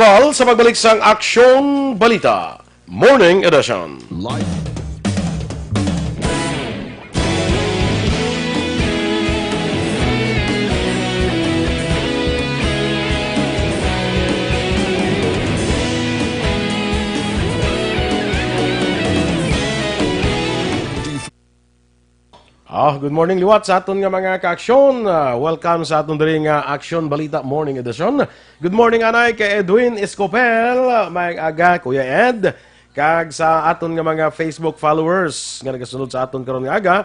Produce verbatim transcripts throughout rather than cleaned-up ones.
All sa pagbalik sang Aksyon Balita Morning Edition. Live. Ah, good morning liwat sa aton nga mga kaaksyon. Ah, welcome sa aton diri nga Aksyon Balita Morning Edition. Good morning anay kay Edwin Escopel, may aga Kuya Ed, kag sa aton nga mga Facebook followers nga nagasunod sa aton karon nga aga,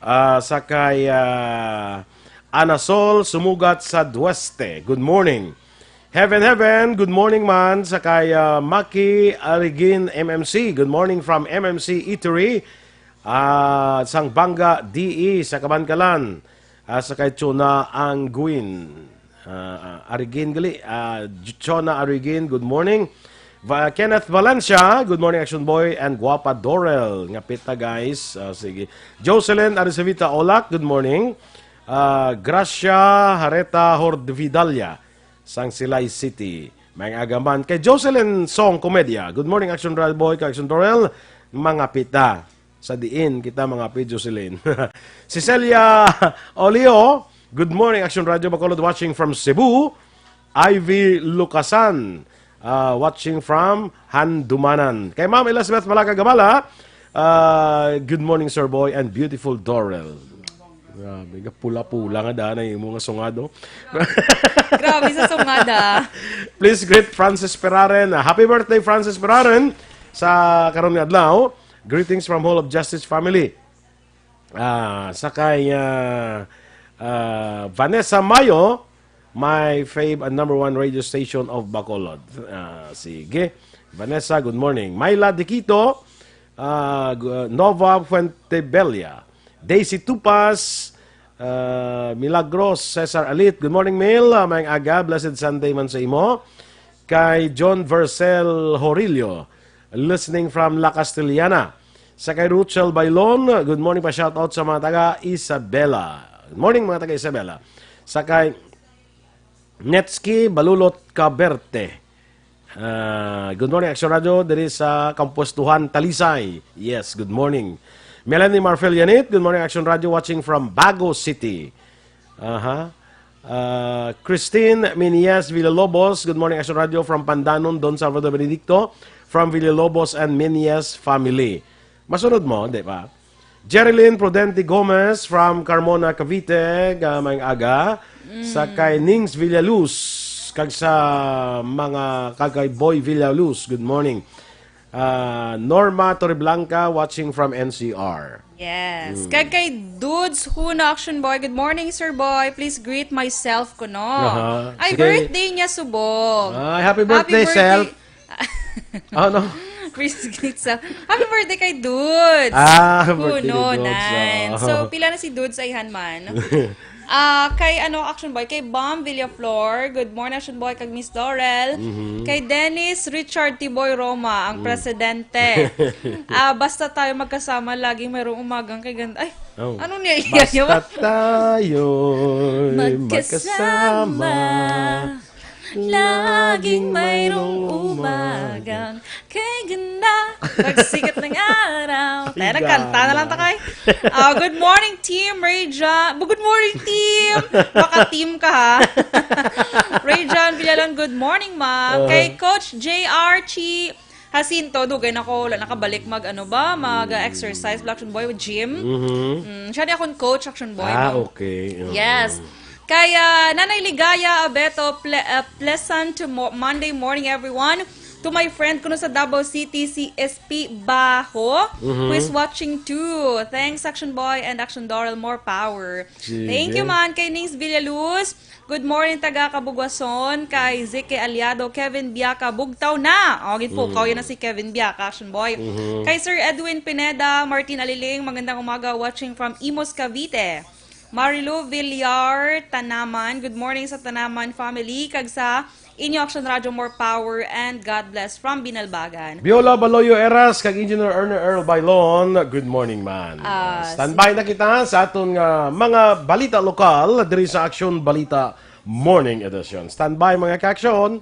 ah, sa kay ah, Anasol Sumugat sa Dueste. Good morning. Heaven, heaven, good morning man sa kay ah, Maki Arigin M M C. Good morning from M M C Eatery. Ah, Sangbanga D E sa Kabankalan. Ah, sa kay Chona Anguin. Ah, ah, Arigin gali. Ah, Chona Arigin, good morning. Va- Kenneth Valencia, good morning Action Boy and Guapa Dorel. Nga pita guys. Ah, sige. Jocelyn Arisevita Olak, good morning. Ah, Gracia Hareta Hordvidalia sang Silay City. May agaman kay Jocelyn Song Comedia. Good morning, Action Rad Boy, kag Action Dorel. Mga pita. Sa diin kita mga pit, Jocelyn. Si Celia Olio, good morning, Action Radio Bacolod, watching from Cebu. Ivy Lucasan, ah, watching from Handumanan. Kay Ma'am Elizabeth Malaga Gamala, ah, good morning, Sir Boy, and beautiful Dorel. Grabe, pula-pula nga daan ang imo nga sungado. Grabe sa sungada. Please greet Francis Peraren. Ah, happy birthday, Francis Peraren, sa karon nga adlaw. Greetings from Hall of Justice family. Ah, sa kay ah, ah, Vanessa Mayo, my fave and number one radio station of Bacolod. Ah, sige. Vanessa, good morning. Myla Diquito, ah, gu- Nova Fuentebella, Daisy Tupas, ah, Milagros, Cesar Alit. Good morning, Mil. Ah, maayong aga, blessed Sunday man sa imo. Kay John Vercel Horillo, listening from La Castellana. Sa kay Ruchel Bailon, good morning pa, shout out sa mga taga Isabela. Good morning, mga taga Isabela. Sa kay Netski Balulot Caberte. Ah, good morning, Action Radio, diri sa Kampuestuhan, Talisay. Yes, good morning. Melanie Marfil Yanit, good morning, Action Radio, watching from Bago City. Aha. Ah, Christine Minies Villalobos, good morning, Action Radio, from Pandanon, Don Salvador Benedicto, from Villalobos and Minies family. Masunod mo, di ba? Jerilyn Prudente Gomez from Carmona, Cavite, ga maayong aga. Sa kay Nings Villaluz, kag sa mga kag kay Boy Villaluz, good morning. Ah, Norma Torreblanca watching from N C R. Yes. Kag kay Dudes Huno Action Boy, good morning, Sir Boy. Please greet myself ko, no? Aha. Ay, Sige. Birthday niya, subong. Ay, happy birthday, self. Oh, no? Please greet self. Happy birthday kay Dudes. Ah, happy birthday Huno, kay Dudes, nine. oh. So, pila na si Dudes, ayhan man. Ah, kay ano, Action Boy, kay Bam Villaflor, good morning, Action Boy, kag Miss Dorel. Mm-hmm. Kay Dennis Richard Tiboy Roma, ang presidente. Ah, basta tayo magkasama, laging mayroong umagang kay ganda. Ay, Oh. ano niya? Basta tayo magkasama. Laging mayroong umagang kay ganda. Pagsikat ng araw. Tayo, nagkanta na lang ta kay. Ah, good morning, Team Ray John. Good morning, Team! Maka-team ka, ha? Ray John Villalon, good morning, ma'am. Uh-huh. Kay Coach J R Chi Jacinto, dugay na ko, wala nakabalik mag, ano ba, mag-exercise, Action Boy, gym. Mhm. Mm, siya ni akong coach, Action Boy. Ah, No? Okay. Uh-huh. Yes. Kaya, Nanay Ligaya Abeto, ple- uh, pleasant mo- Monday morning, everyone. To my friend kuno sa Davao City, si S P Baho, who is watching too. Thanks, Action Boy and Action Doral. More power. Sige. Thank you, man. Kay Nings Villaluz, good morning, taga Kabugwason. Kay Zeke Aliado, Kevin Biaca, Bugtaw na. O, ginpukaw yun na si Kevin Biaca, Action Boy. Kay Sir Edwin Pineda, Martin Aliling, magandang umaga, watching from Imus, Cavite. Marilu Villar, Tanaman, good morning sa Tanaman family, kag sa inyo Action Radio, more power and God bless from Binalbagan. Biola Baloyo Eras kag Engineer Erner Earl Bailon, good morning, man. Ah, Standby na kita sa aton nga mga balita lokal diri sa Action Balita Morning Edition. Standby, mga ka-action.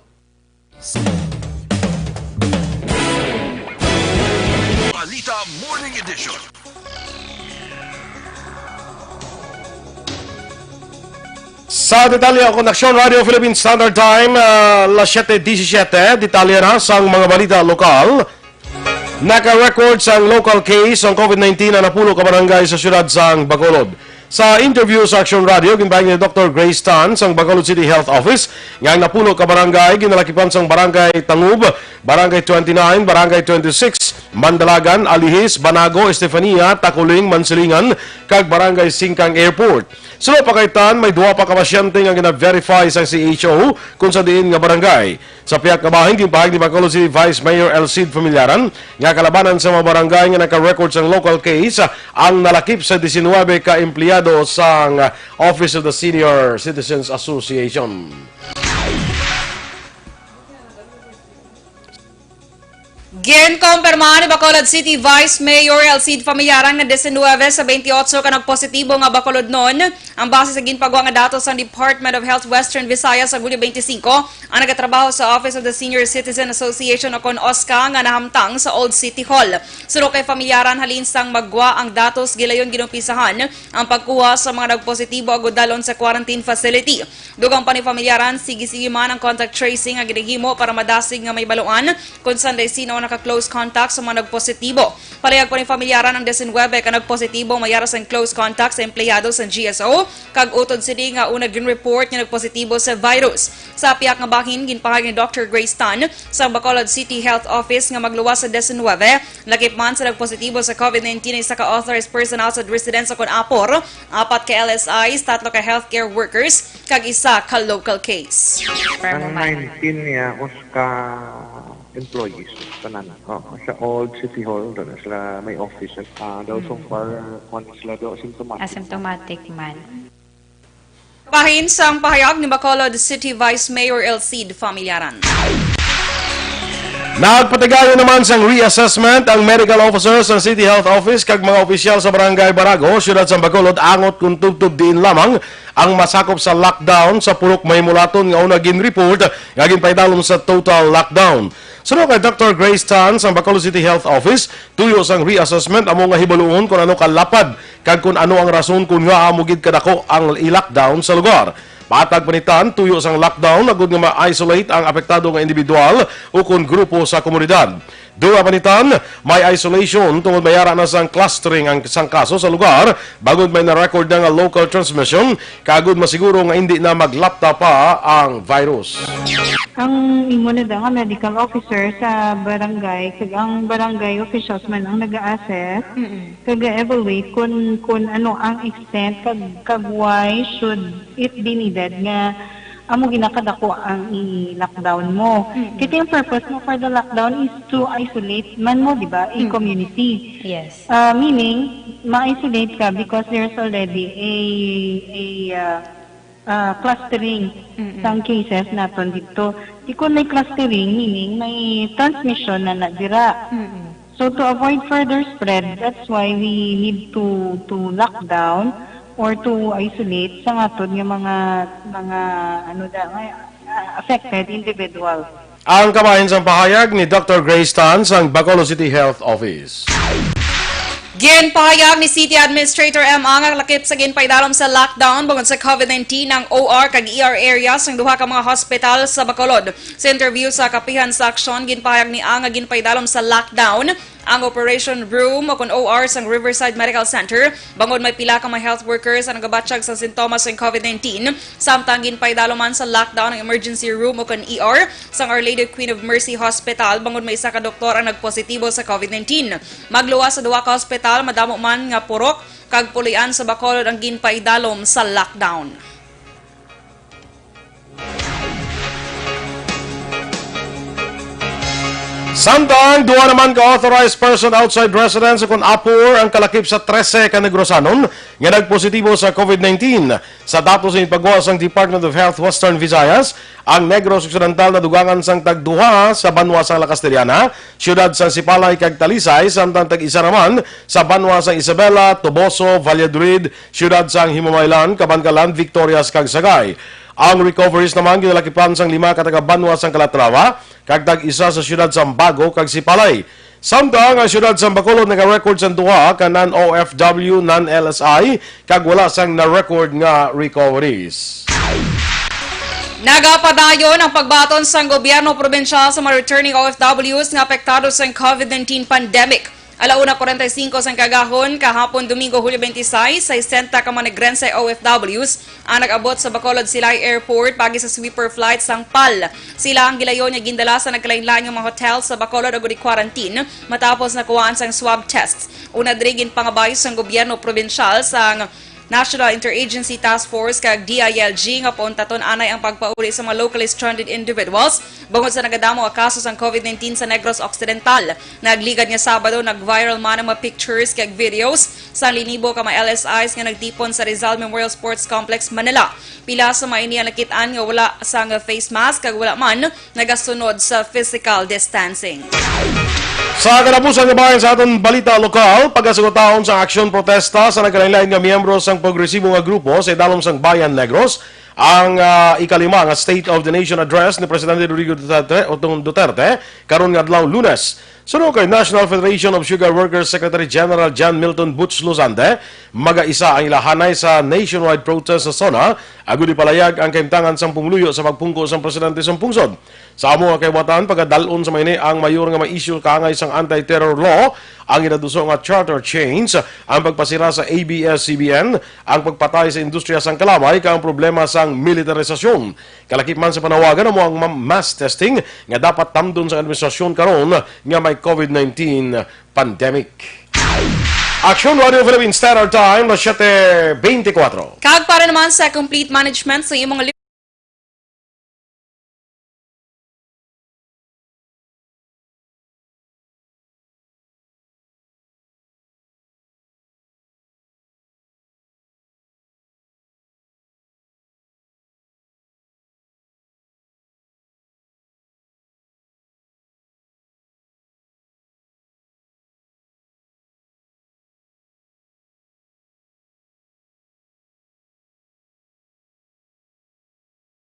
Edition. Sa detalye, ang Aksyon Radio Philippine Standard Time, ah, las siete disisiete. Detalye na sang mga balita lokal. Naka-record sang local case ang COVID nineteen ang napulo ka barangay sa siyudad sang Bacolod. Sa interview sa Aksyon Radio, ginpahayag ni Doctor Grace Tan sang Bacolod City Health Office nga ang napulo ka barangay ginalakipan sang Barangay Tangub, Barangay twenty-nine, Barangay twenty-six, Mandalagan, Alihis, Banago, Estefania, Taculing, Mansilingan, kag Barangay Singkang Airport. Suno pa kay Tan, may duha pa ka pasyente nga gina-verify sang C H O kung sa diin nga barangay. Sa pihak nga bahin, ginpahayag ni Bacolod City Vice Mayor Elcid Familiaran nga kalabanan sa mga barangay nga naka-record sang local case ang nalakip sa diecinuebe ka empleyado sang Office of the Senior Citizens Association. Ginkumpirma ni Bacolod City Vice Mayor Elcid Familiaran nga diecinuebe sa twenty-eight ka nagpositibo nga Bacolodnon ang base sa ginpagwa nga datos sang Department of Health Western Visayas sa Hulyo twenty-five, ang nagatrabaho sa Office of the Senior Citizen Association o kon OSCA nga nahamtang sa Old City Hall. Suno kay Familiaran, halin sang magwa ang datos, gilayon ginumpisahan ang pagkuha sa mga nagpositibo agud dalhon sa quarantine facility. Dugang pa ni Familiaran, sige-sige man ang contact tracing nga ginahimo para madasig nga mahibaluan kon sanday sino ang naka-close contact sa mga nagpositibo. Palihog pa ni Familiaran, ang diecinuebe ka nagpositibo may ara sang close contact sa empleyado sa G S O, kag utod sini nga una gin-report nga nagpositibo sa virus. Sa pihak nga bahin, ginpahayag ni Doctor Grace Tan sa Bacolod City Health Office nga magluwas sa diecinuebe, lakip man sa nagpositibo sa COVID nineteen ang isa ka authorized personnel sa residence sa Apor, apat ka L S Is, tatlo ka healthcare workers, kag isa ka local case. Ang nineteen niya, usa ka employees, tanan. Oh, sa Old City Hall, doon sila may office. Ah, daw so far, one sila daw asymptomatic. Asymptomatic man. Bahin sang pahayag ni Bacolod City Vice Mayor Elcid Familiaran. Nagpatigayon naman sang reassessment ang medical officer sa City Health Office kag mga opisyal sa Barangay Barago, Siyudad sa Bacolod, angot kung tubtob diin lamang ang masakop sa lockdown sa Purok Mahimulaton nga una gin-report nga ginpaidalom sa total lockdown. Suno kay Doctor Grace Tan sang Bacolod City Health Office, tuyo sang reassessment amo nga hibaluon kon ano kalapad kag kon ano ang rason kon ngaa amo gid kadako ang i-lockdown sa lugar. Matag pa ni Tan, tuyo sang lockdown agud nga ma-isolate ang apektado nga individual ukon grupo sa komunidad. Dugang pa ni Tan, may isolation tungod may ara na sang clustering ang sang kaso sa lugar, bangod may na-record na nga local transmission, kag agud masiguro nga indi na maglapta pa ang virus. Ang imo na daw nga medical officer sa barangay, kag ang barangay officials man ang naga-assess, Mm-mm. kag evaluate kung, kung ano ang extent, kag, kag why should it be needed nga amo ginakadako ang i-lockdown mo. Mm-mm. Kaya yung purpose mo for the lockdown is to isolate man mo, di ba, a Mm-mm. community. Yes. Ah, meaning, ma-isolate ka because there's already a, a, ah, ah, clustering Mm-mm. sang cases naton dito. Di ko may clustering, meaning may transmission na nadira. Mm-mm. So, to avoid further spread, that's why we need to, to lock down or to isolate sa aton nga mga, mga, ano da, nga, ah, affected individual. Ang kabahin sang pahayag ni Doctor Grace Tan sang Bacolod City Health Office. Ginpahayag ni City Administrator M. Ang lakip sa ginpaidalom sa lockdown bangod sa COVID nineteen ang O R kag E R area sang duha ka mga hospital sa Bacolod. Sa interview sa kapihan sa Aksyon, ginpahayag ni Ang nga ginpaidalom sa lockdown ang operation room o kon O R sang Riverside Medical Center, bangod may pila ka mga health workers ang nagabatyag sa sintomas sang COVID nineteen. Samtang ginpaidalom man sa lockdown ang emergency room o kon E R sang Our Lady Queen of Mercy Hospital, bangod may isa ka doktor ang nagpositibo sa COVID nineteen. Magluwas sa duha ka hospital, madamo man nga purok kag puloy-an sa Bacolod ang ginpaidalom sa lockdown. Samtang duha naman ka authorized person outside residence kon apor ang kalakip sa trese ka Negrosanon nga nagpositibo sa COVID nineteen. Sa datos nga ginpagawa sang Department of Health Western Visayas, ang Negros Occidental nadugangan sang tagduha sa banwa sang La Castellana, siyudad sang Sipalay kag Talisay, samtang tag-isa naman sa banwa sang Isabela, Toboso, Valladolid, siyudad sang Himamaylan, kaban ka Land Victorias kag Sagay. Ang recoveries naman ginalakipan sang lima ka taga-banwa sang Calatrava kag tag-isa sa siyudad sang Bago kag Sipalay. Samtang ang siyudad sa Bacolod naka-record sang duha ka non-O F W, non-L S I, kag wala sang na-record nga recoveries. Nagapadayon ang pagbaton sang gobyerno probinsyal sa mga returning O F Ws nga apektado sang COVID nineteen pandemic. Ala una forty-five sang kaagahon, kahapon Domingo, Hulyo twenty-six, sesenta ka mga Negrense O F Ws ang nag-abot sa Bacolod Silay Airport paagi sa sweeper flight sang pal. Sila ang gilayon nga gindala sa nagkalainlain nga mga hotel sa Bacolod agud i-quarantine matapos nakuhaan sang swab test. Una diri, ginpangabay sang gobyerno probinsyal sang National Interagency Task Force kag D I L G nga pauntaton anay ang pagpauli sa mga locally stranded individuals bangod sa nagadamo nga kaso sang COVID nineteen sa Negros Occidental. Nagligad nga Sabado, nag-viral man ang mga pictures kag videos sang linibo ka mga L S Is nga nagtipon sa Rizal Memorial Sports Complex, Manila. Pila sa mga ini ang nakit-an nga wala sang face mask kag wala man nagasunod sa physical distancing. Sa katapusan nga bahin sa aton balita lokal, pagkasugod taon sa aksyon protesta sa nagkalainlain nga miyembro sang progresibo nga grupo sa idalom sang Bayan Negros, ang, ah, ikalima nga State of the Nation Address ni Presidente Rodrigo Duterte, Otong Duterte, karon nga adlaw, Lunes. Suno kay National Federation of Sugar Workers Secretary General John Milton Butch Lozande, magaisa ang ila hanay sa nationwide protest sa SONA, agud ipalayag ang kahimtangan sang pumuluyo sa pagpungko sang presidente sang pungsod. Sa amo nga kalibutan, pagadal-on sa mga ini ang mayor nga ma-issue kaangay sang anti-terror law, ang ginaduso nga charter change, ang pagpasira sa A B S C B N, ang pagpatay sa industriya sang kalamay, kag ang problema sang militarisasyon. Kalakip man sa panawagan amo ang ma-, mass testing nga dapat tamdon sa administrasyon karon nga may COVID nineteen pandemic. Action Radio Philippines Standard Time, las siete veinticuatro. Kag para naman sa complete management sa imong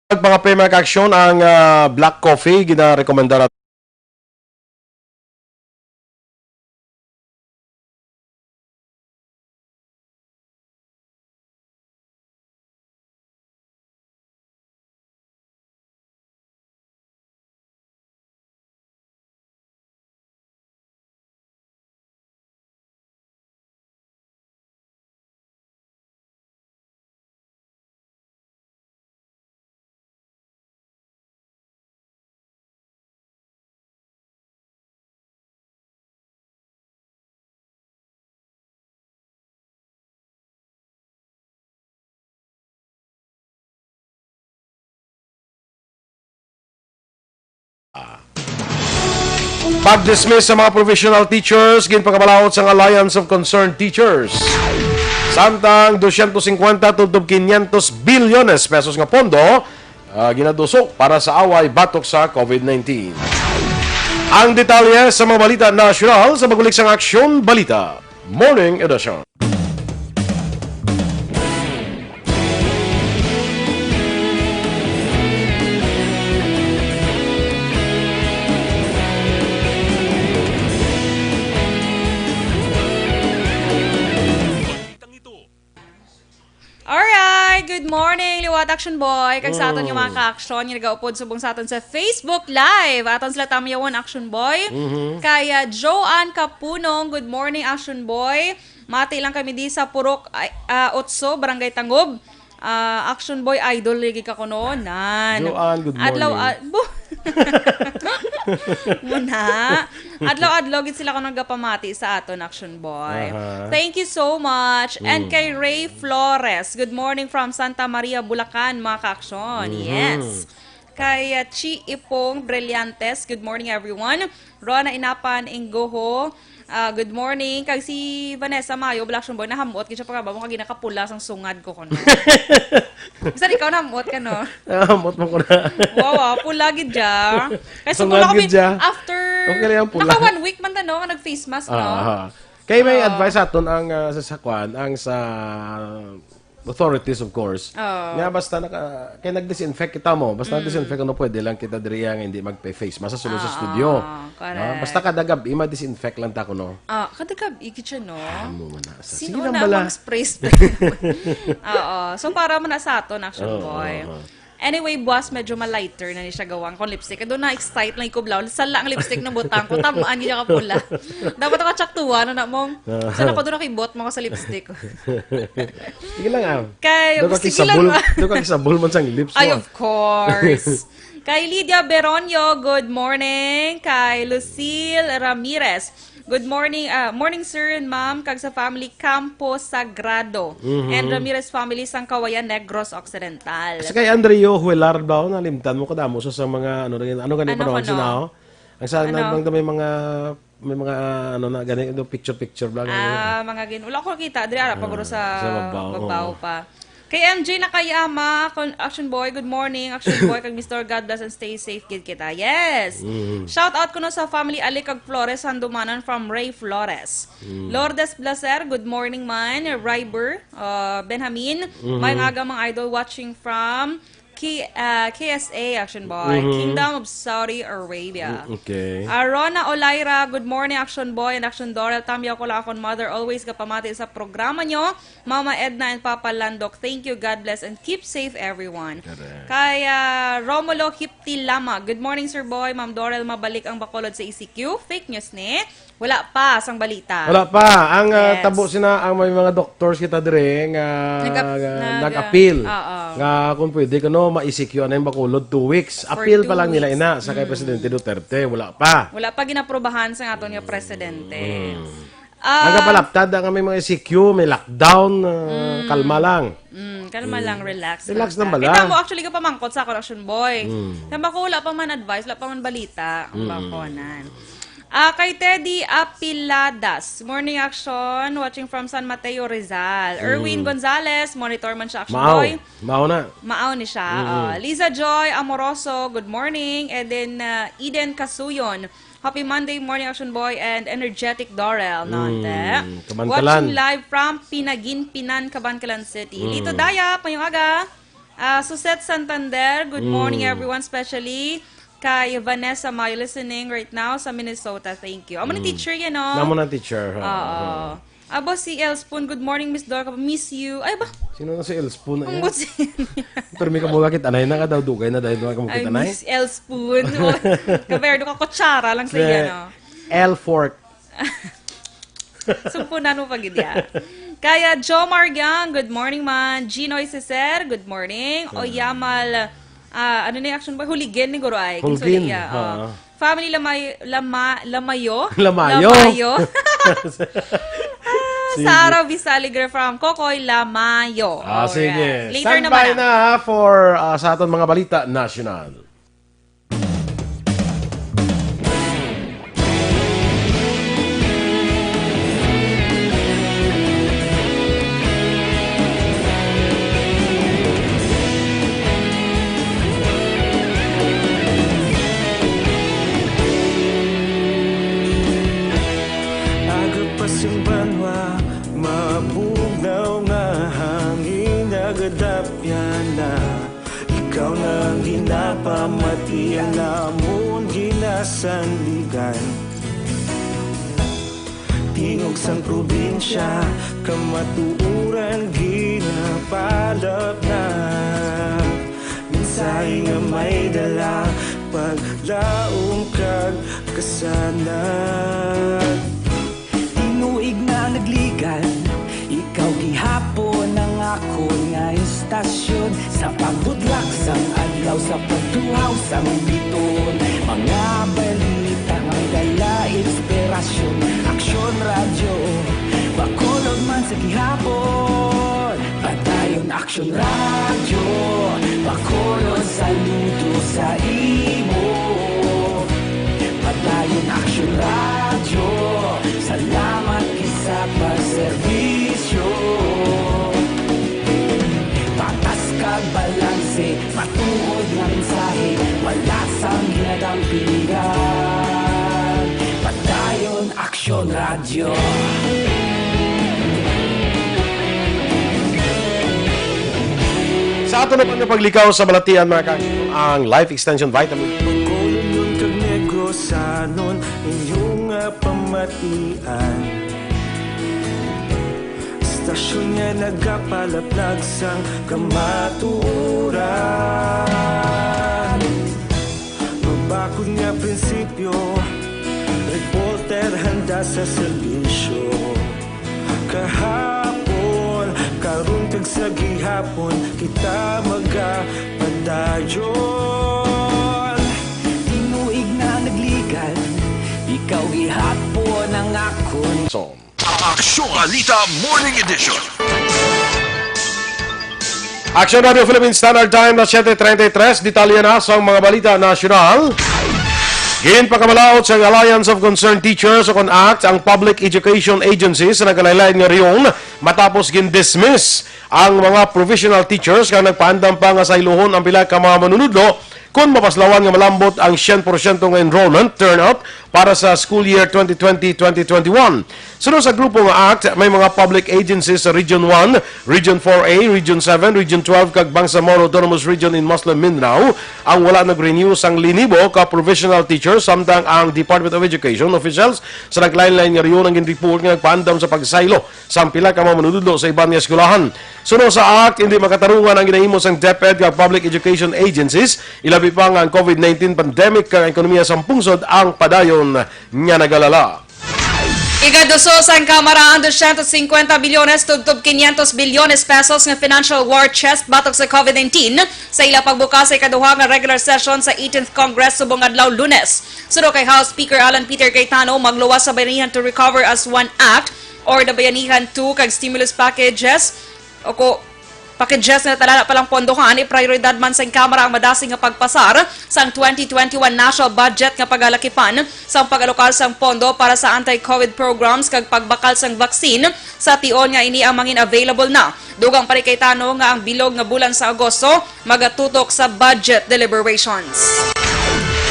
Pagpangapay, mga kaaksyon, ang, ah, black coffee ginarekomendar. Pag-dismiss sa mga professional teachers, ginpakabalaod sang Alliance of Concerned Teachers. Samtang dosyentos singkwenta tubtob quinientos bilyones pesos nga pondo, ah, ginadusok para sa away batok sa COVID nineteen. Ang detalye sa mga balita nasyonal sa pag-ulik sang Aksyon Balita Morning Edition. Alright, good morning, liwat Action Boy. Kag sa aton nga mga ka-action nga nagaupod subong sa aton sa Facebook Live. Aton sila tamyawon, Action Boy. Mhm. Kay, ah, Joanne Kapunong, good morning, Action Boy. Mati lang kami di sa Purok, ay, ah, Otso, Barangay Tangob. Ah, Action Boy, idol lagi ka kuno. Nan. Joanne, good Adlaw, morning. Ah, bu-, muna. Adlaw-adlaw gid sila ko nagapamati sa aton, Action Boy. Aha. Thank you so much. And Mm. kay Ray Flores, good morning from Santa Maria, Bulacan, mga ka-action. Mhm. Yes. Kay, uh, Chi Ipong Brillantes, good morning, everyone. Rona Inapan Inggoho, ah, good morning. Kag si Vanessa Mayo, Black Action Boy, nahamot gid siya pagkabamo kag ginakapula sang sungad ko kuno. Bisan ikaw nahamot ka, no? Nahamot mo ko na. Wow, ah, pula gid siya. Kay Sungad subong ako gid bin-, siya. After, Okay lang yung pula. naka one week man ta, no, nga nag-face mask, no? Ah, ah. Kay may Oo. advice aton ang, ah, sa, sa kwan, ang sa authorities, of course. Oo. Nga basta naka, kay nag-disinfect kita mo, basta Mm. disinfect, ano, pwede lang kita diri nga hindi magpa-face mask sa sulod sa Oo, studio. Correct. Ah, basta kada gabi, ma-disinfect lang ta ko, no? Ah, kada gabi, kitchen, no? Ah, mo man na sa Sino Sige lang na bala. Ang spray, spray? Oo. So, para man na sa aton, Action Oo, Boy. Oo. Anyway, boss, medyo ma-lighter na ni siya gawang kung lipstick. Doon na-excite lang ikublaw. Sala ang lipstick ng butang ko. Tamaan niya ka pula. Dapat ako tsaktuwa na na mong. Sana ko doon nakibot mo ko sa lipstick. Sige lang, ah. Kay, Doon ka sige lang, kisabol, ah. Doon ka kisabol man sang lips mo, Ay, ah. Of course. Kay Lydia Beronio, good morning. Kay Lucille Ramirez, good morning, ah, morning, sir and ma'am, kag sa family Campo Sagrado Mhm. and Ramirez family sang Kawayan, Negros Occidental. Sa kay Andreo Huelar ba, oh, nalimtan mo kadamo sa, sa mga, ano, ano gani Ano panahon kuno? Sina, oh? Ang sa Ano? Nagmang may mga, may mga, ah, ano na, gani, ano, picture-picture ba, gani? Ah, mga gin-, wala ko nakita. Diri, ara, paguro Ah, sa sa Bagbao, Bagbao oo. Pa. Kay M J Nakayama, Action Boy, good morning. Action Boy, kag Mister God bless and stay safe gid kita. Yes. Mm. Shout out kuno sa family Ali kag Flores Handumanan from Ray Flores. Mm. Lourdes Blaser, good morning man. Riber, uh, Benjamin, Mhm. may aga mga idol watching from K-, uh, K S A Action Boy, Mhm. Kingdom of Saudi Arabia. Mm, okay. Arona Olaira, good morning, Action Boy and Action Dorel. Tamyaw ko lang akon mother, always kapamati sa programa nyo. Mama Edna and Papa Landok, thank you, God bless, and keep safe, everyone. Correct. Kay, ah, Romulo Hipti Lama, good morning, Sir Boy, Ma'am Dorel, mabalik ang Bacolod sa E C Q. Fake news ni. Wala pa sang balita. Wala pa. Ang, ah, Yes. tabo sina, ang may mga doctors kita dire nga, Nag-ap-, nga nag-, nag-appeal. Oo. Nga kung pwede, kuno, ma-E C Q na yung Bacolod, two weeks. For Appeal pa two lang nila weeks. ina sa kay Mm. Presidente Duterte. Wala pa. Wala pa ginaprobahan sa aton nga presidente. Mm. Ah, Ang kapalaptad, ang may mga E C Q, may lockdown, ah, Mm. kalma lang. Mm, kalma Mm. lang, relax Relax lang lang ta. bala. Kita mo, actually, kapamangkot sa akin, Action Boy. Mm. Tama ko, wala pa man advice, wala pa man balita, ang Mm. bakonan. Ah, kay Teddy Apiladas, morning, Action, watching from San Mateo, Rizal. Erwin Mm. Gonzalez, monitor man siya, Action Maaw. Boy. Maaw na. Maaw ni siya. Mm. Ah, Liza Joy Amoroso, good morning. And then, ah, Eden Kasuyon, happy Monday morning, Action Boy and energetic Dorel, no, Mm, ante? Kabankalan. Watching live from Pinaginpinan, Kabankalan City. Mm. Lito Dayap, mayong aga. Ah, Suset Santander, good morning, Mm. everyone, especially kay Vanessa Mayo, listening right now sa Minnesota. Thank you. Amo na Mm. teacher yan, no? Namo na teacher, ha? Oo. Abo si Elspoon, good morning, Miss Dor. Miss you. Ay, ba? Sino na si Elspoon na Ang yan? Butsin. Pero may kamula kita, anay na ka daw, dugay na dahil mga kamukita, Ay, nay? Miss Elspoon. Kaberdo ka, kutsara lang sa Si iya, no? L Fork. Sumpunan mo pa gid ya. Kaya Jomar Gang, good morning man. Ginoy Ceser, good morning. Hmm. Oyamal, ah, ano ni Action Boy? Huligin ni Guro ay. Kinsa Hulgin, iya? ha. Oh. Family Lamay-, Lama-, Lamayo? Lamayo. Lamayo. Ah, Sige. Sarah Visaliger from Kokoy, Lamayo. Ah, Alright. sige. Later Standby naman na. na for, ah, sa aton mga balita national. Aga pa sing banwa, mabugnaw nga hangin, nagadapyan na. Ikaw na ang ginapamati, ang amon ginasandigan. Tingog sang probinsya, kamatuoran ginapalapnag. Mensahe nga may dala, paglaom kag kasanag. Tinuig na nagligan, ikaw gihapon ang akon nga istasyon. Sa pagbudlak sang adlaw, sa pagtuhaw sang biton, mga balita may dala inspirasyon. Aksyon Radyo, Bacolod man sa gihapon. Padayon Aksyon Radyo, Bacolod, saludo sa imo. Padayon Aksyon Radyo, salamat kisa pagserbisyo. Patas kag balanse, matuod nga mensahe, wala sang ginadampigan. Padayon Aksyon Radyo. Ato naman nga paglikaw sa balatian, mga kang, ang Life Extension Vitamin. Colonion kag Negrosanon, inyong nga pamatian. Stasyon nga nagapalaplag sang kamatuoran. Mabakod nga prinsipyo, reporter handa sa serbisyo. Kahapon, karon kag sa gihapon, kita magapadayon. Tinuig na nagligad, ikaw gihapon ang akon. So, Aksyon Balita Morning Edition. Action Radio Philippines Standard Time na siyete treinta y tres. Detalye na sa mga balita nasyonal. Ginpakabalaod sa Alliance of Concerned Teachers o kon act ang public education agencies sa nagkalain-lain nga rehiyon matapos gin-dismiss ang mga provisional teachers nga nagpaandam pa nga sayluhon ang pila ka mga manunudlo kon mapaslawan nga malambot ang syen porsyento nga enrollment turnout para sa school year twenty twenty, twenty twenty-one. Suno sa grupo nga act, may mga public agencies sa Region one, Region four A, Region seven, Region twelve, kag Bangsamoro Autonomous Region in Muslim Mindanao ang wala nag-renew sang linibo ka provisional teachers, samtang ang Department of Education officials sa naglain-lain nga rehiyon ang gin-report nga nagpaandam sa pagsaylo sang pila ka mga manunudlo sa iban nga eskwelahan. Suno sa act, hindi makatarungan ang ginahimo sang DepEd kag public education agencies, ilabi pa nga ang COVID nineteen pandemic kag ang ekonomiya sang pungsod ang padayon nga nagalala. Igaduso sang Kamara ang dosyentos singkwenta bilyones tubtob quinientos bilyones pesos nga financial war chest batok sa COVID nineteen sa ila pagbukas sa ikaduha nga regular session sa eighteenth Congress subong adlaw Lunes. Suno kay House Speaker Alan Peter Cayetano, magluwas sa Bayanihan to Recover as One Act or the Bayanihan two kag stimulus packages o ko packages nga tala na palang pondohan, iprioridad man sang Kamara ang madasig nga pagpasar sang twenty twenty-one national budget nga pagalakipan sang pag-alokar sang pondo para sa anti-COVID programs kag pagbakal sang vaccine sa tion nga ini ang mangin available na. Dugang pa ni Cayetano nga ang bilog nga bulan sa Agosto magatutok sa budget deliberations.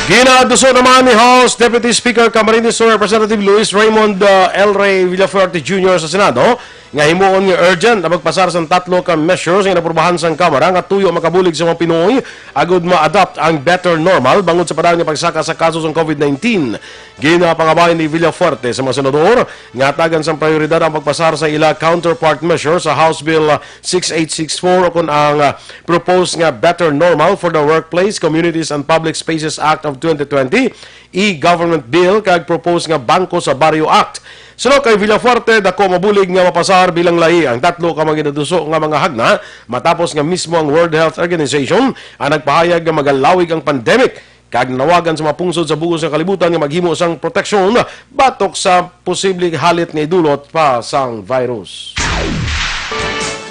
Ginaduso naman ni House Deputy Speaker Camarines Sur Representative Luis Raymond, uh, El Rey Villafuerte Junior sa Senado nga himuon nga urgent ang pagpasar sang tatlo ka measures nga inaprubahan sang Kamara nga tuyo makabulig sa mga Pinoy agud ma-adapt ang better normal bangod sa padayon nga pagsaka sa kaso sang COVID nineteen. Ginapangabay ni Villafuerte sa mga senador nga hatagan sang prioridad ang pagpasar sa ila counterpart measure sa House Bill six eight six four o kon ang, ah, proposed nga Better Normal for the Workplace, Communities and Public Spaces Act of twenty twenty, e-Government Bill kag proposed nga Bangko sa Baryo Act. Suno kay Villafuerte, dako mabulig nga mapasar bilang lahi ang tatlo ka mga ginaduso nga mga hagna matapos nga mismo ang World Health Organization ang nagpahayag nga magalawig ang pandemic kag nanawagan sa mga pungsod sa bug-os nga kalibutan nga maghimo sang proteksyon batok sa posibleng halit nga idulot pa sang virus.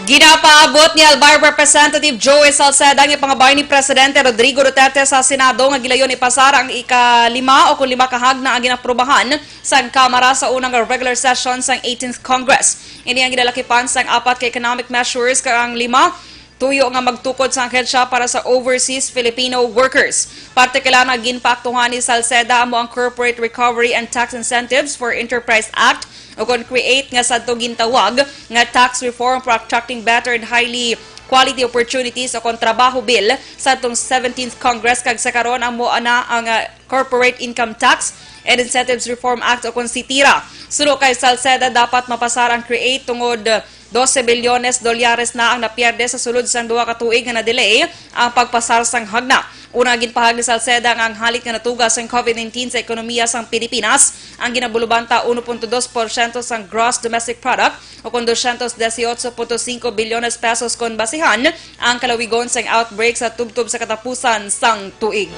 Ginapaabot ni Albay Representative Joey Salceda ang ipangabay ni Presidente Rodrigo Duterte sa Senado nga gilayon ipasar ang ikalima o kon lima ka hagna ang ginaprubahan sang Kamara sa unang regular session sang eighteenth Congress. Ini ang ginalakipan sang apat ka economic measures kag ang lima tuyo nga magtukod sang ahensya para sa overseas Filipino workers. Partikular nga ginpaaktuhan ni Salceda amo ang Corporate Recovery and Tax Incentives for Enterprise Act o kon create nga sadto gintawag nga Tax Reform for Attracting Better and Highly Quality Opportunities o kon Trabaho Bill sadtong seventeenth Congress kag sa karon amo na ang, ah, Corporate Income Tax and Incentives Reform Act o kon CITIRA. Suno kay Salceda, dapat mapasar ang create tungod dose bilyones dolyares na ang napierde sa sulod sang duha ka tuig nga na-delay ang pagpasar sang hagna. Una, ginpahayag ni Salceda nga ang halit nga natuga sang COVID nineteen sa ekonomiya sang Pilipinas ang ginabulubanta uno punto dos porsyento sang gross domestic product o kon dosyentos dieciocho punto singko bilyones pesos kon basihan ang kalawigon sang outbreak sa tubtob sa katapusan sang tuig.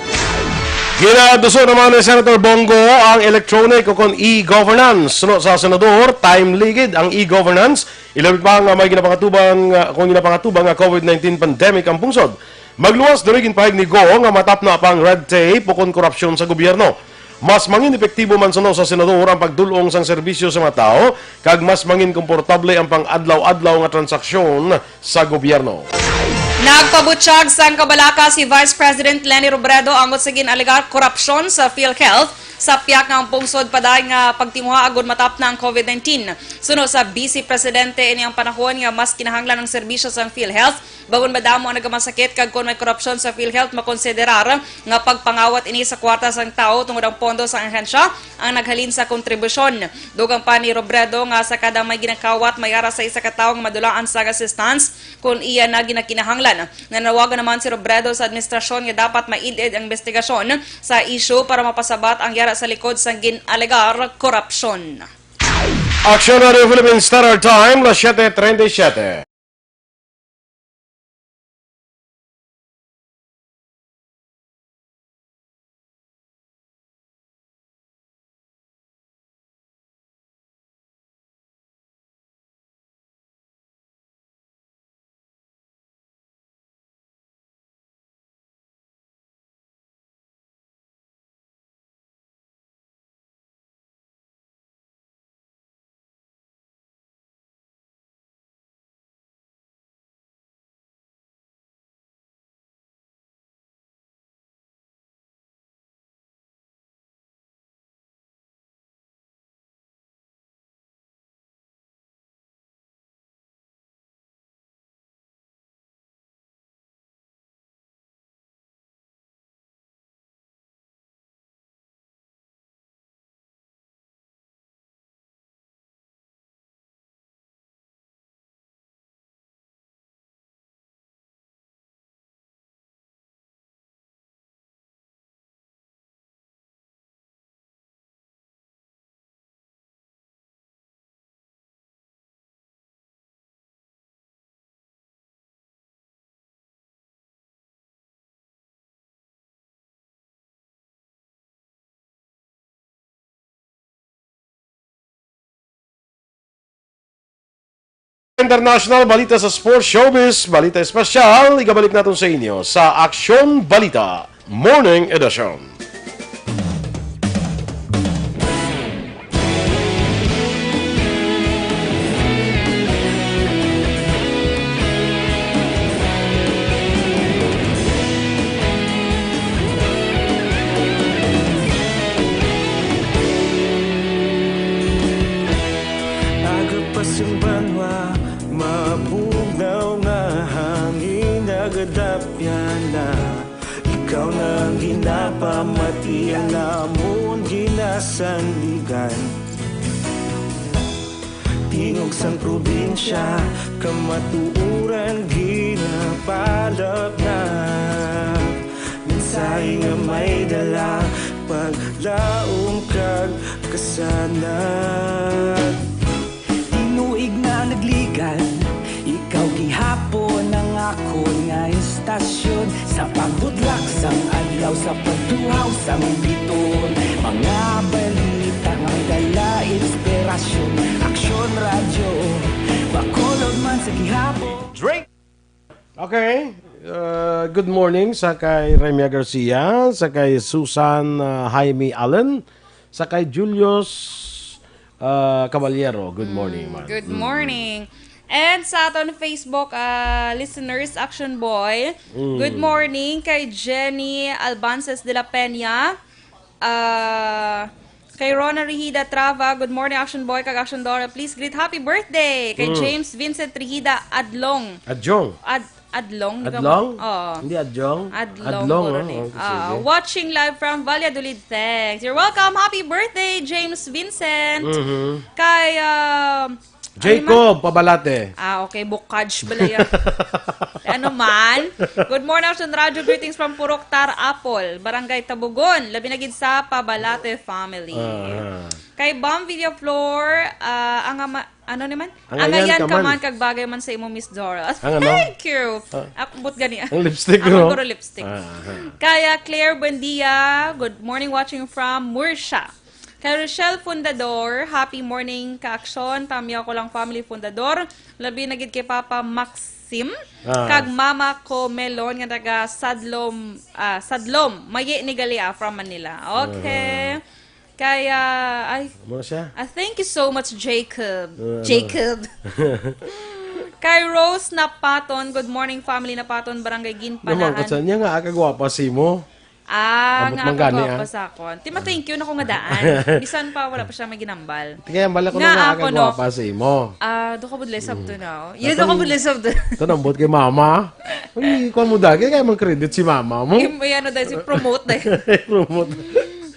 Ginaduso naman ni Senator Bong Go ang electronic o kon e-governance. Suno sa senador, timely gid ang e-governance. Ilabi pa nga may ginapangatuban nga, kung ginapangatuban nga COVID nineteen pandemic ang pungsod. Magluwas diri, ginpahayag ni Go nga matapna pa ang red tape o kon korupsyon sa gobyerno. Mas mangin epektibo man suno sa senador ang pagdul-ong sang serbisyo sa mga tawo, kag mas mangin komportable ang pang-adlaw-adlaw nga transaksyon sa gobyerno. Nagpabutyag sang kabalaka si Vice President Leni Robredo angot sa gin-alegar korupsyon sa PhilHealth Sapyak nga ang pungsod paday nga pagtinguha agud matapna ang COVID nineteen. Suno sa Vice Presidente, ini ang panahon nga mas kinahanglan ang serbisyo sang PhilHealth, bag-o madamo ang nagamasakit, kag kon may korupsyon sa PhilHealth, makonsiderar nga pagpangawat ini sa kwarta sang tawo, tungod ang pondo sang ahensya ang naghalin sa kontribusyon. Dugang pa ni Robredo nga sa kada may ginakawat, may ara sa isa ka tawo nga madulaan sang assistance kon iya na ginakinahanglan. Nanawagan naman si Robredo sa administrasyon nga dapat maid-id ang investigasyon sa isyu para mapasabat ang yara sa likod sang gin-alegar korupsyon. Aksyon Radio Philippines Standard Time, las siete treinta y siete. International balita sa sports, showbiz, balita espesyal, igabalik naton sa inyo sa Aksyon Balita Morning Edition. Aga pa sing banwa, mabugnaw nga hangin nagadapyan na. Ikaw na ang ginapamati, ang amon ginasandigan. Tingog sang probinsya, kamatuoran ginapalapnap. Mensahe nga may dala, paglaom kag kasanag. Tinuig na nagligan, ikaw gihapon ang akon nga estasyon. Sa pagbudlak sang adlaw, sa pagtuhaw sang biton, mga balita nga may dala inspirasyon. Aksyon Radyo, Bacolod man sa gihapon. Drink. Okay. Uh, good morning sa kay Remia Garcia, sa kay Susan, uh, Jaime Allen, sa kay Julius, uh, Caballero. Good morning, Mm, man. Good Mm. morning. And sa aton Facebook, uh, listeners, Action Boy, Mm. good morning kay Jenny Albances de la Peña. Ah, kay Rona Rihida Trava, "Good morning, Action Boy kag Action Dora. Please greet happy birthday kay Mm. James Vincent Rihida Adlong." Adjong. Ad-, Adlong? Di ka Adlong? Oo. Hindi Adjong? Adlong, Adlong, Boroning. oh, okay, Ah, sige. Watching live from Valladolid. Thanks. You're welcome. Happy birthday, James Vincent. Mhm. Kay, ah, Jacob Pabalate. Ah, okay. Bukaj bala yan. Ano man? Good morning, Action Radio. Greetings from Purok Tar Apple, Barangay Tabugon. Labi na gid sa Pabalate family. Ah. Kay Bam Villaflor, ah, ang ama, ano naman? Ang Ang ayan ayan ka ka man. man, kag bagay man sa imo, Miss Dora. Ang ano? Thank you. Ah. Ako, but gani. Ang lipstick, Ako no? guro lipstick. Ah, ah. Kaya Claire Buendia, good morning, watching from Murcia. Kay Rochelle Fundador, happy morning, ka-aksyon. Tamyaw ko lang family Fundador. Labi na gid kay Papa Maxim, Ah. kag Mama ko Melon, nga taga Sadlom, ah, Sadlom, Maye ni Galia, from Manila. Okay. Ah. Kaya, ay, Ano siya? ah, thank you so much, Jacob. Ah, ano? Jacob. Kay Rose Napaton, good morning, family Napaton, Barangay Naman Ginpanaan. ka sa niya nga, ah, kagwapa si mo. Ah, Ambot nga man gani, ako ah. pa sa akon. Ti ma-thank you na ko nga daan. Bisan pa wala pa siya may ginambal. Tingnan, bala ko Nga na nga ako, no? Gwapa sa imo. Ah, do ka budlay sab to na, oh. Yun, Basta do ka may budlay sab to. Ito, nambot kay mama. Ay, kuha mo dagi, kaya mang credit si mama mo. Im-, ay, ano dahil si promote dahil. Promote.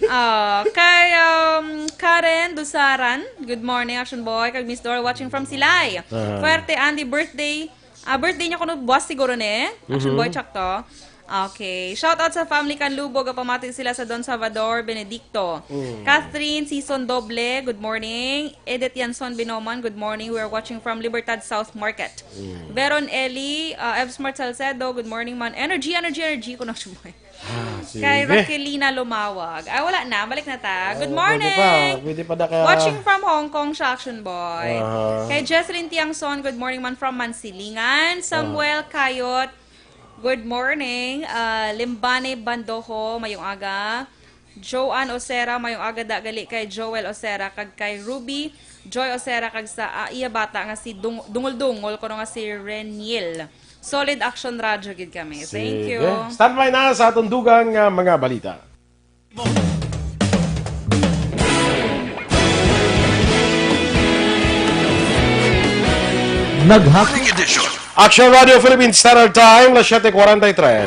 Ah, kay, um, Karen Dusaran, good morning, Action Boy. Kag Miss Dora watching from Silay. Ah. Fuerte, Andy, birthday. Ah, birthday niya kuno buwas siguro, ne? Action Mhm. Boy, check to. Okay. Shout out sa family Canlubo, gapamati sila sa Don Salvador Benedicto. Mm. Catherine Season Doble, good morning. Edith Yanson Binoman, good morning. We are watching from Libertad South Market. Mm. Veron Eli, uh, Ev Smart Salcedo, good morning man. Energy, energy, energy ko na siya. Ah, sige. Kay Raquelina Lumawag. Ah, wala na. Balik na ta. Good Ah, pwede morning. pa. Pwede pa na kaya. Watching from Hong Kong siya, Action Boy. Aha. Kay Jesselyn Tiangson, good morning man from Mansilingan. Samuel Kayot, good morning. Ah, Limbane Bandoho, mayong aga. Joanne Osera, mayong aga da gali kay Joel Osera kag kay Ruby Joy Osera kag sa, ah, iya bata nga si Dung-, Dungol-Dungol, kuno nga si Reniel. Solid Action Radyo gid kami. Thank Sige. you. Standby na sa atong dugang nga mga balita. Naghak- Morning edition. Action Radio Philippine Standard Time, las siete cuarenta y tres.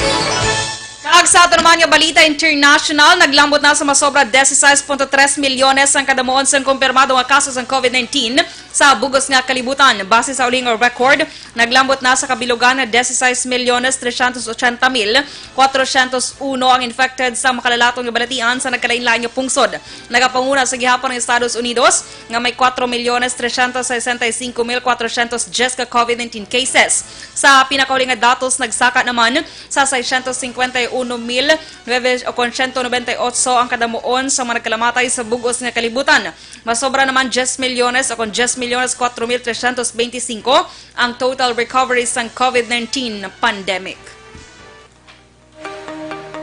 Kag sa ato naman nga balita international, naglambot na sa masobra dieciséis punto tres milyones ang kadamuon sang kumpirmado nga kaso sang COVID nineteen sa bugos nga kalibutan. Base sa uling nga record, naglambot na sa kabilugan nga dieciséis milyones trescientos ochenta mil cuatrocientos uno ang infected sa makalalaton nga balatian sa nagkalain-lain nga pungsod. Nagapanguna sa gihapon ang Estados Unidos nga may cuatro milyones trescientos sesenta y cinco mil cuatrocientos diez ka COVID nineteen cases. Sa pinakauli nga datos, nagsaka naman sa seiscientos cincuenta y uno mil nueve o kon siyento nobenta y otso ang kadamuon sa mga nagkalamatay sa bug-os nga kalibutan. Masobra naman diez milyones o kon diez milyones cuatro mil trescientos veinticinco ang total recovery sang COVID nineteen pandemic.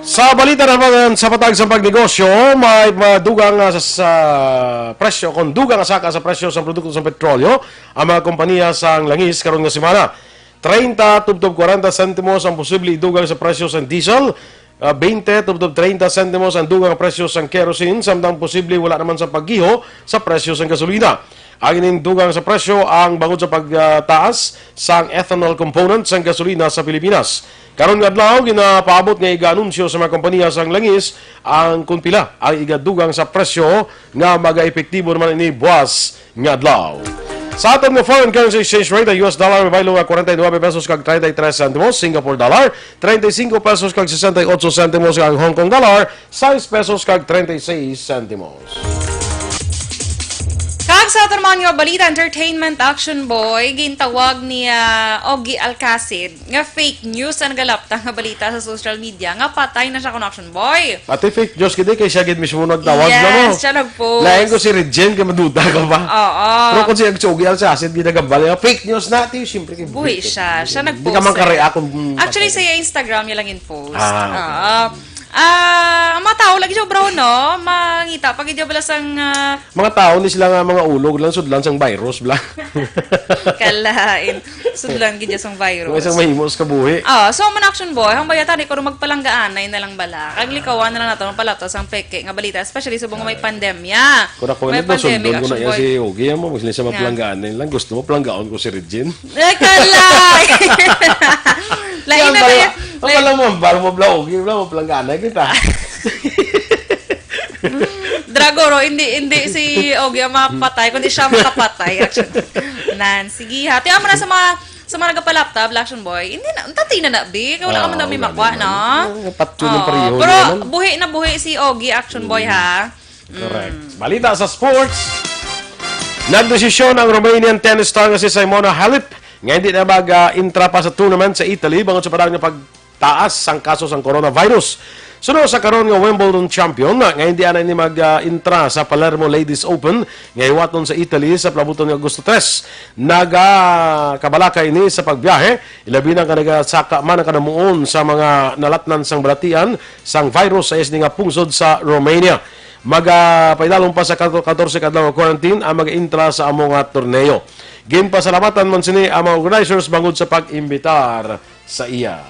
Sa balita naman sa patag sa pagnegosyo, may madugang, ah, sa, sa presyo, kung dugang nga saka sa presyo sa produkto sa petrolyo, ang mga kompanya sang langis karon nga semana. Treinta tubtob kwarenta sentimos ang posible idugang sa presyo sa diesel, ah, twenty tubtob treinta sentimos ang dugang presyo sang kerosene, samtang posible wala naman sa paggiho sa presyo sang gasolina. Ang ining dugang sa presyo ang bangod sa pagtaas sang ethanol component sang gasolina sa Pilipinas. Karon nga adlaw, ginapaabot nga iga-anunsyo sa mga kompanya sang langis ang kung pila ang igadugang sa presyo nga magaepektibo naman ini buwas nga adlaw. Sa aton nga foreign currency exchange rate, ang U S dollar may baylo nga kwarenta y nuebe pesos kag treinta y tres sentimos, Singapore dollar, treinta y cinco pesos kag sesenta y ocho sentimos, ang Hong Kong dollar, sais pesos kag treinta y seis sentimos. Kag sa aton mga balita, entertainment action boy, gintawag ni, ah, Ogie Alcacid nga fake news ang nagalapta nga balita sa social media nga patay na siya kuno, action boy. Pati fake news gid, kay siya gid mismo nagtawag na mo. Yes, siya nag-post. Lain ko si Regine, kay maduda ka ba? Oo. Pero kung siya, si Ogie Alcacid, ginagambal niya, fake news na, ti, siyempre, kay Buhi siya. Siya nag-post. Hindi ka man kare-, ako, mm, Actually, patay. Sa Instagram niya lang in-post. Ah, okay. Oo. Ah, ang mga tao lagi siya, bro, no? Mangita pa gid bala sang, ah, Mga tao ni sila nga mga ulog lang, sudlan sang virus, bla. Kalain. Sudlan gid sang virus. Kung isang mahimo sa kabuhi. Ah, so, man, action boy, ang bayatan, ikaw magpalanggaanay na lang bala. Kag likawan na lang nato, palapta sang peke nga balita, especially subong nga may pandemya. Kung ako May nito, pandemic, sundon ko na action yan boy. Si Ogie, mo, mas siya Nga. Mapalanggaanay lang. Gusto mo, palanggaon ko si Regine. Ay, kalay! Lain Yan na pala, yan. Ang pala mo, baro mo, bla, Ogie, bla, mapalanggaanay kita. Dragoro, hindi, hindi si Ogie ang mapatay, kundi siya makapatay. Actually. Nan, sige ha. Tiyan mo na sa mga, sa mga nagapalapta, Black Action Boy. Hindi na, tatay na na, bi. Kaya wala ka man Ah, daw may wala makwa, naman. No? Ang patyo ng Oo, pareho pero naman. Buhi na buhi si Ogie, Action Boy, Mm. ha? Correct. Mm. Balita sa sports. Nagdesisyon ang Romanian tennis star nga si Simona Halep nga hindi na mag-intra pa sa tournament sa Italy bangod sa padayon nga pag taas sang kaso sang coronavirus. Suno sa karon nga Wimbledon champion nga hindi ana ini mag-intra sa Palermo Ladies Open nga hiwaton sa Italy sa palabuton nga Agosto tres. Nagakabalaka ini sa pagbiyahe, ilabi na nga nagasaka man ang kanamuon sa mga nalatnan sang balatian sang virus sa isni nga pungsod sa Romania. Magapaidalom pa sa katorse ka adlaw nga quarantine ang mag-intra sa amo nga torneo. Ginpasalamatan man sini ang mga organizers bangod sa pag-imbitar sa iya.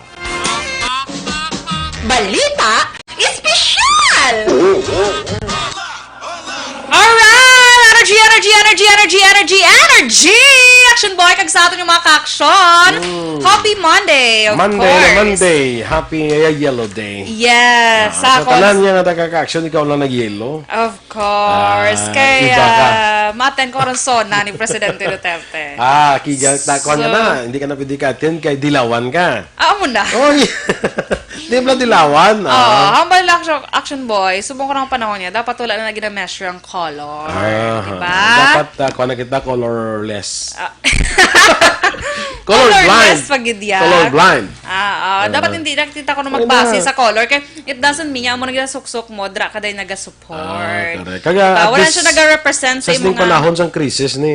Balita, Sport! Alright! Energy, energy, energy, energy, energy, energy! Action Boy, kag sa aton yung mga ka-action. Mm. Happy Monday, of Monday na course. Monday. Happy, uh, Yellow Day. Yes, Ah, sa sa ako. Tanan niya nga taga-action, ikaw lang nag-yellow. Of course. Ah, Kaya, iba ka. Ma-attend ko ron SONA ni Presidente Duterte. Ah, kiga, ta, kuwan ka So na. Hindi ka na pwede ka-attend kay dilawan ka. Ah, amo na. Oy! Di ba dilawan? Oh, Ah. Humble action, action boy. Subong ko ng panahon niya, dapat wala na lagi na measure ang color. Ah, Di ba? Dapat, ah, kuwan na kita, colorless. Ah. Color Colorless blind. pa gid yan. Color blind. Ah, ah, dapat Ah. hindi na kita ko na Wala. magbase sa color. Kaya it doesn't mean nga amo na ginasuksok mo, dra ka day nagasupport. Ah, correct. Kaya Diba? at Wala least, siya nag-represent sa sa sining mga panahon sang krisis ni,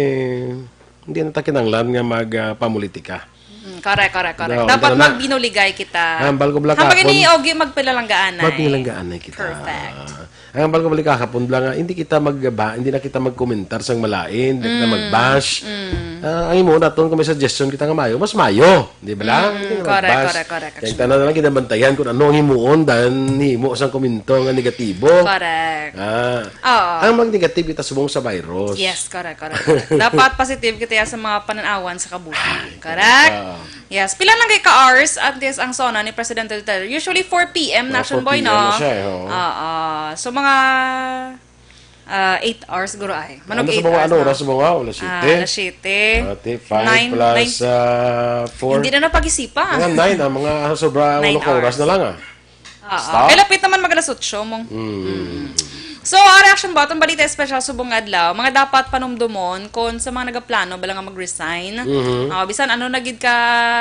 hindi na ta kinahanglan nga mag, ah, pamulitika. Mm, correct, correct, correct. No, Dapat hindi na. magbinuligay kita. Hambal ko bala Hambal kahapon. Ini, Ogie, magpinalanggaanay. Magpinalanggaanay kita. Perfect. Ang hambal ko bala kahapon bala nga, hindi kita mag-, ba, hindi na kita magkomentar sang malain, hindi na Mm, mag-bash. mm. Ah, ang imo naton kung may suggestion kita nga mayo, mas mayo, di ba? Mm, Hindi na correct, mag-bash. correct, correct, Kaya correct. tanan na lang ginabantayan kung ano ang himuon dan himo sang komento nga negatibo. Correct. Ah, Oo. ang mag-negative kita subong sa virus. Yes, correct, correct, correct. Dapat positive kita sa mga pananawan sa kabuhi. Correct? Ah. Yes. Pila lang kay ka hours at this ang SONA ni Presidente Duterte? Usually four p m na Mga action boy, four p m no? na siya, eh, oo. Oo. So, mga, ah, eight hours siguro ay. Manog Ano sa eight mga hours ano, na. oras sa mga? Alas Ah, siyete? alas siyete. Ate, five Nine, plus, nine. ah, four. Hindi na napag-isipan. Mga nine, ah, mga sobra Nine ulo ka oras hours. na lang, ah. Oo. Stop. Kay lapit naman mag alas otso mong. Mm. Mm. So, ang reaction button, balita espesyal subong adlaw, mga dapat panumdumon kung sa mga nagaplano bala nga mag-resign. Mhm. Ah, bisan ano na gid ka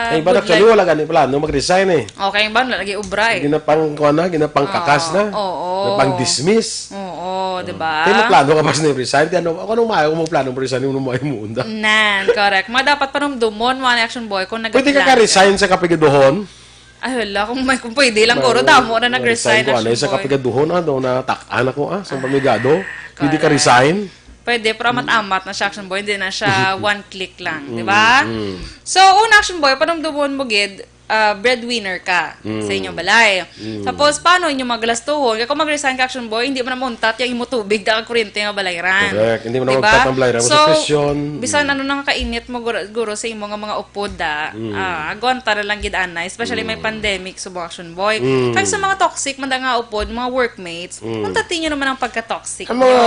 Ay, iba good actually, life. wala gani plano mag-resign eh. Okay, ba? Wala lagi obra eh. Ginapang, kuha na, ginapang kakas Oo, na. oo. Ginapang dismiss. Oo, di ba? Kaya may plano ka ba sa resign? Kaya ano, ako nung maayo kung may plano mo resign, yung nung maayo mo unda. Nan, correct. Mga dapat panumdumon, mga action boy, kung Pwede ka nagapilala ka-resign sa kapigaduhon? Ay, wala. Kung may, kung pwede lang, May-, guro, damo na may nag-resign, resign ko, ano, action sa boy. kapigaduhon, ah, daw natak-an ako, ah, sa pamigado. Pwede ka Correct. resign? Pwede, pero amat-amat na siya, action boy. Hindi na siya one click lang, di ba? Mm. So, una, action boy, panumdumon mo gid, ah, breadwinner ka sa Mm. inyong balay. Mm. Tapos, paano inyong maglastuhon? Kaya kung mag-resign ka, action boy, hindi mo na mauntat yung imo tubig, da, kuryente nga balayran. Correct. Hindi mo na Di ba? mauntat ang balayran mo sa So, presyon. bisan Mm. ano nang kainit mo, guro, guro sa imo nga mga upod, da, Mm. ah, agwanta na lang gid, ana, especially may Mm. pandemic, subong, action boy. Mm. Kag sa mga toxic man da nga upod, mga workmates, Mm. untati nyo naman ang pagka-toxic Ang nyo. mga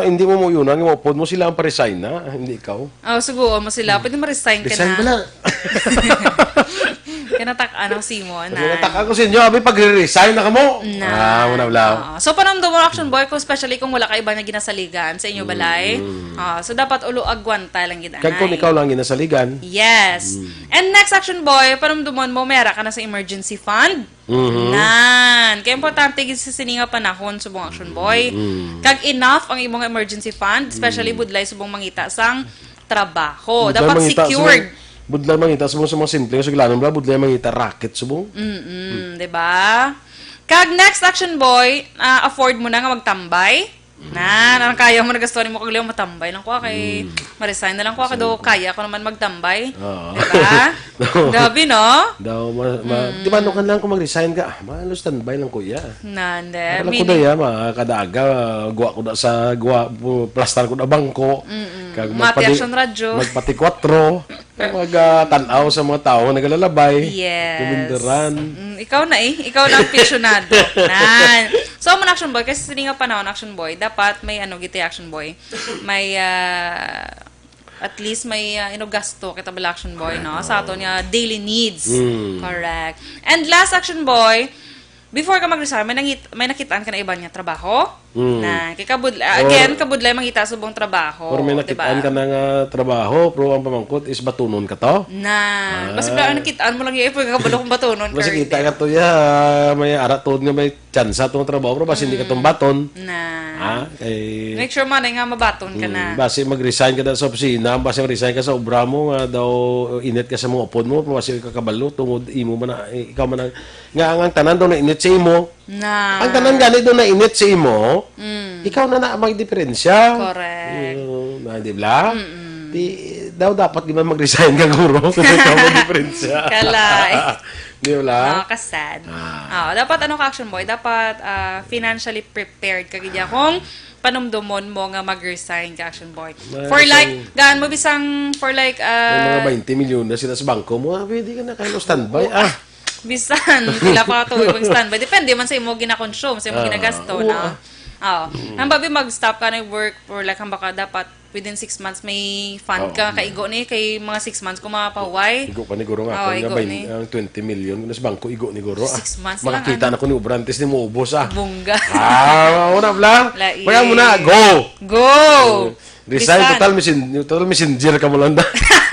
hindi mo mo yun, ang upod mo, sila ang pa-resign na, hindi ikaw. Oh, suguon mo sila. Pwede ma-resign ka Resign na. mo na. Kinatak-an ang simo, Kasi na. natak ako sa inyo, abi, pag-resign na kamo. Na. Ah, wala, wala. Oo. So, panumdum mo, action boy, kung especially kung wala ka iba na ginasaligan sa inyo Mm, balay. mm. Ah, so, dapat ulo agwanta lang gid, Kag kung anay. ikaw lang ginasaligan. Yes. Mm. And next, action boy, panumdumon mo, may ara ka na sa emergency fund. Mhm. Nan. Kaya importante gid sa sini nga panahon, subong, action boy. Mm. Kag enough ang imong emergency fund, especially Mm. budlay subong mangita sang trabaho. Budlay Dapat mangita secured. subong, budlay mangita subong sa mga simple nga suglanon, bla, budlay mangita racket subong. Mm-mm, di ba? Kag next, action boy, ah, afford mo na nga magtambay. Nan, ang kaya mo nagasto mo kag liw, matambay lang ko, ah, kay Mm. ma-resign na lang ko, ah, kay Resign daw ko. kaya ko naman magtambay. Oo. Di ba? Daw, Grabe, no? daw, ma-, ma-, Mm. di ba, ano ka lang kung mag-resign ka? Ah, mahalo, standby lang, kuya. Nande, Para lang ko meaning na yan, mga kada aga, guwa ko na sa, guwa, pu-, plastar ko na bangko. Mm-mm. Kag Mati magpadi-, Action Radyo. magpati kwatro. Mag, ah, tan-aw sa mga tao nga nagalalabay. Yes. Kumindaran. Mm, ikaw na eh. Ikaw na ang pisyonado. Nan. So, mo na, action boy, kasi sa nga panahon, action boy, dapat may ano, giti, action boy. May, ah, at least may, ah, inugasto kita bala, action boy, no? Sa aton nga daily needs. Mm. Correct. And last, action boy, before ka mag-resign, may nangit-, may nakitaan ka na iban nga trabaho? Mm. Na, kay kabud-, Or again, kabudlay mangita subong trabaho, Or may di ba? nakitaan ka na nga trabaho, pero ang pamangkot is batunon ka to? Na, Ah. basta ba, nakitaan mo lang yung, eh, pwede ka kabalo kung batunon ka Basta or kita hindi. ka to, ya, may ara tuod nga may tsansa tong trabaho, pero basta hindi ka Mm. tong baton. Na. Ha? Kay Make sure man, eh, nga mabaton ka Mm, na. basi mag-resign ka na sa opisina, basi mag-resign ka sa obra mo, nga daw init ka sa mga upod mo, pero basi ka kabalo, tungod imo man na, eh, ikaw man ang, nga ang, ang tanan daw na init sa imo, Na. Ang tanan gani doon na init sa imo, Mm. ikaw na na may diferensya. Correct. Mm, na, di ba? Mm-mm. Di, Daw dapat di man mag-resign ka, guro. Kaya tama ang diferensya. Kalay. Di ba? Ah, ka-sad. Ah. Ah, dapat ano ka, Action Boy? Dapat, ah, financially prepared ka gid ya kung panumdomon mo nga mag-resign ka, Action Boy. May For isang like, gaan mo bisang for like, May mga ah, twenty milyon na sila sa bangko mo. Ah, pwede ka na kayo standby. Oh, Ah, bisan, pila pa ka tuig mag-standby. Depende man sa imo gina-consume, sa imo Ah, ginagasto, oo, no? ah. Oo. Mm. Ang babi mag-stop ka na work for like, hamba ka dapat within six months may fund Oo. ka, kaigo ni, kay mga six months ko mapahuway. Igo pa ni guro nga Oo, ako nga igo bain-, ni. ang twenty million, kuno sa bangko, igo ni guro, ah. Six months lang, Makakita ano? na ko ni ubra antes ni muubos, ah. Bongga. Ah, una, bla. Lain. Kaya mo na, go! Go! Resign, Bisan. total messen-, total messenger ka mo lang da.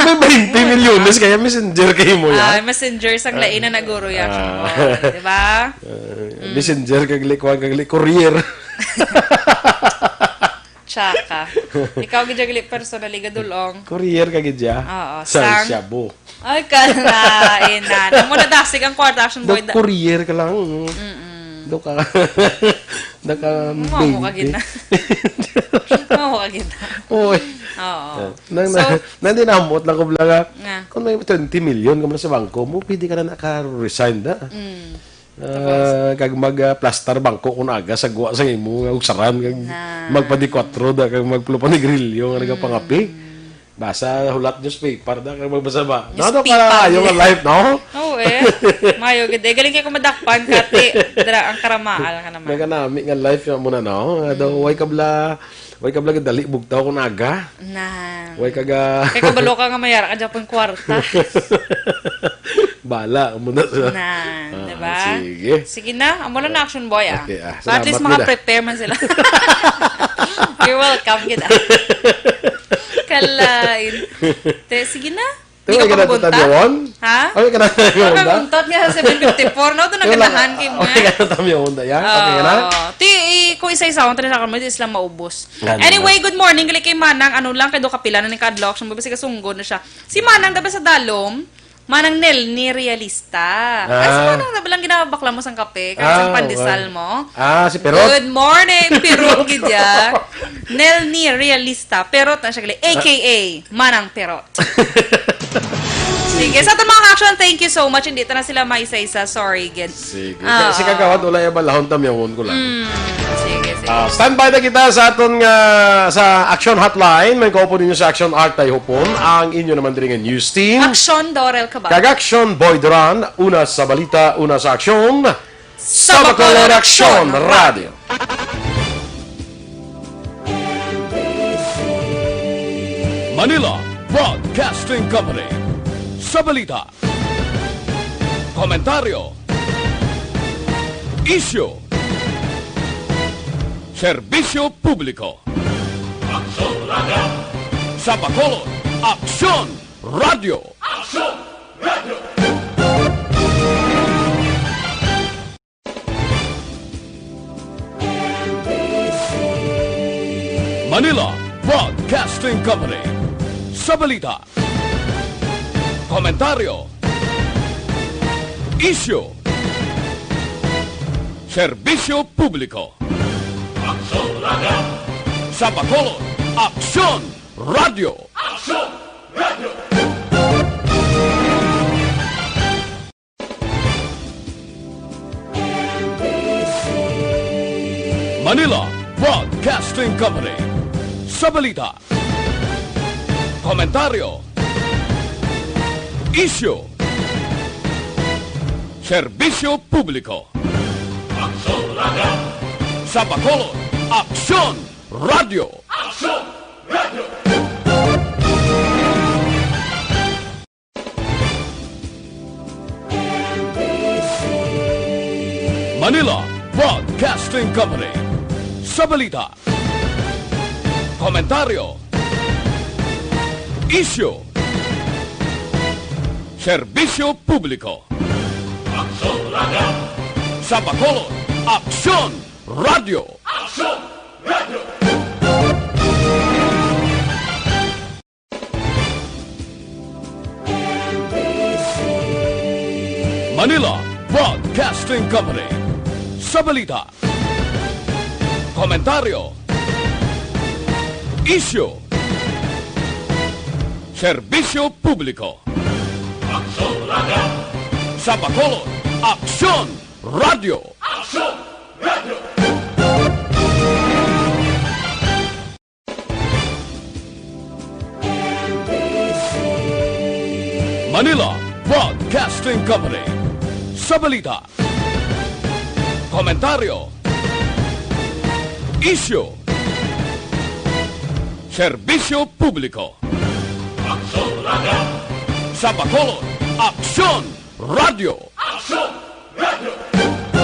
May twenty milyones kaya messenger kayo mo Ah, yan. messenger sang Ah. lain na naguro ya, Ah. Shimon. Di ba? Ah, Mm. messenger kag li-, kuwan kag li-, courier. Tsaka. Ikaw, gid, Jagli, personally, gadulong. Courier ka gid ya? Oo, Sa sang shabu. Ay, kalain na. Namo na dasig ang kwarta, Action Daw Boy. Da- courier ka lang. Mm-mm. Daw ka, daw ka Mamo ka baby. gid na. Mamo ka gid na. Oy. Oo. Nang, So, nang, nang dinamot lang ko bala nga, Nga. kung may twenty million ka man sa bangko mo, pwede ka na naka-resign na. Mm. Ah, Tapos? kag mag, ah, plastar bangko kung aga sa guwa sa imo nga ugsaran, kag Na. magpadikwatro da, kag magplupanigrilyo nga nagapangape. Mm. Basa, hulat newspaper da, kag magbasa ba? Nado Newspaper. ka ayo nga life, no? Oo, eh. Mayo gid, eh. Galing kay kung madakpan ka, ti, dira, ang karamaal ka naman. May kanami nga life nga muna, no? Nga daw, Mm. way kabla, way kabla dali bugtaw kung aga. Na. Way kaga- Kay kabalo ka nga mayara ka dyan pang kwarta. Bala, muna sa Na, Ah, di ba? sige. Sige na, amo lang na, Action Boy, ah. Okay, ah. So, at least Salamat, Mila. maka-prepare man sila. You're welcome, kita. Kalain. Te, sige na. Te, Di ka okay ka na, pagbunta? Tamiyawan? Ha? Okay ka na, Tamiyawan Ano ba? buntot nga sa seven fifty-four? No, ito na Wala. ganahan kay mo, Okay eh. ka na, Tamiyawan, da, ya? Okay ka na? Oh. Ti, i-, kung isa-isa, ang tanan sa kamay, di sila maubos. Ano Anyway, na? good morning, gali kay Manang, ano lang, kay do kapila na ni Kadlok, siya mabasig ka sunggod na siya. Si Manang, dapat sa Dalom, Manang Nelny Realista. Ay, sa Ah. Manang, dapat lang ginabakla mo sang kape, kag Ah, sang pandesal okay. mo. Ah, si Perot? Good morning, Perot, gid ya. Nelny Realista. Perot na siya, gali. A K A, Manang Perot. Sige, sa aton mga action, thank you so much. Hindi ta na sila maisa-isa. Sorry, gid. Sige. Ah, Kaya si oo. Kagawad, wala yung balahon, tamyawon ko lang. Mm, sige, sige. Ah, standby na kita sa aton nga, sa Action Hotline. May kaupo ninyo sa Action Art Tay Hupon, ang inyo naman diri nga news team. Action Dorel Cabal. Kag Action Boy Duran, una sa balita, una sa aksyon. Sa Bacolod Aksyon Radio. Manila Broadcasting Company. Sa balita, komentaryo, isyu, serbisyo publiko. Aksyon Radio. Sa Bacolod, Aksyon Radio. Aksyon Radio. Manila Broadcasting Company. Sa balita, komentaryo, isyu, serbisyo publiko. Aksyon Radio. Sa Bacolod, Aksyon Radio. Aksyon Radio. Manila Broadcasting Company. Sa balita, komentaryo, isyu, serbisyo publiko. Aksyon Radio. Sa Bacolod, Aksyon Radio. Aksyon Radio. Manila Broadcasting Company. Sa balita, komentaryo, isyu, serbisyo publiko. Aksyon Radio. Sa Bacolod, Aksyon Radio. Aksyon Radio. Manila Broadcasting Company. Sa balita, komentaryo, isyu, Serbisyo publiko. Aksyon Radio. Sa Bacolod, Aksyon Radio. Aksyon Radio. Manila Broadcasting Company. Sa balita, komentaryo, isyu, serbisyo publiko. Aksyon Radio. Sa Bacolod, Aksyon Radio. Aksyon